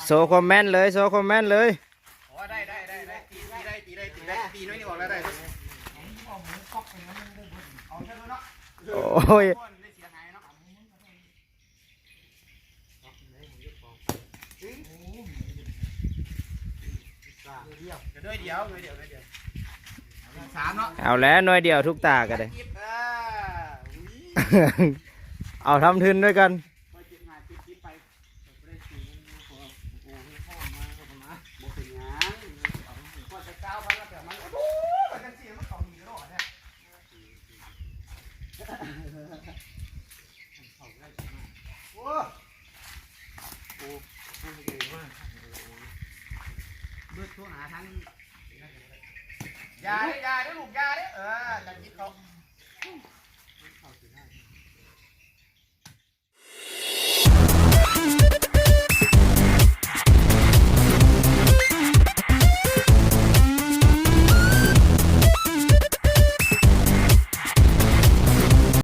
ໂຊຄວາມແມ່ນເລີຍ ໂຊຄວາມແມ່ນເລີຍ. ໂອ້ ໄດ້ ໄດ້ ໄດ້ ໄດ້ ຕີ ຕີໄດ້ ຕີໄດ້ ຕີໄດ້ ຕີໜ້ອຍນີ້ອອກແລ້ວໄດ້. ໂອ້ຍ ໜ້ອຍດຽວ ໜ້ອຍດຽວ ໜ້ອຍດຽວ ສາມເນາະ. ເອົາແລ້ວ ໜ່ວຍດຽວທຸກຕາກໍໄດ້ ເອີ ເອົາທຳທຶນດ້ວຍກັນ. ບໍ່ເປັນຫຍັງ ພໍຈະກ້າວໄປແລ້ວ ແຕ່ມັນ ໂອ້ໂຫ ມັນຈັ່ງຊີ້ ມັນເຂົ້າໜີຕະຫຼອດແທ້. ໂອ້ ໂອ້ ເບິດໂທຫາທາງ ຢ່າເດ້ ຢ່າເດ້ລູກ ຢ່າເດ້. ເອີ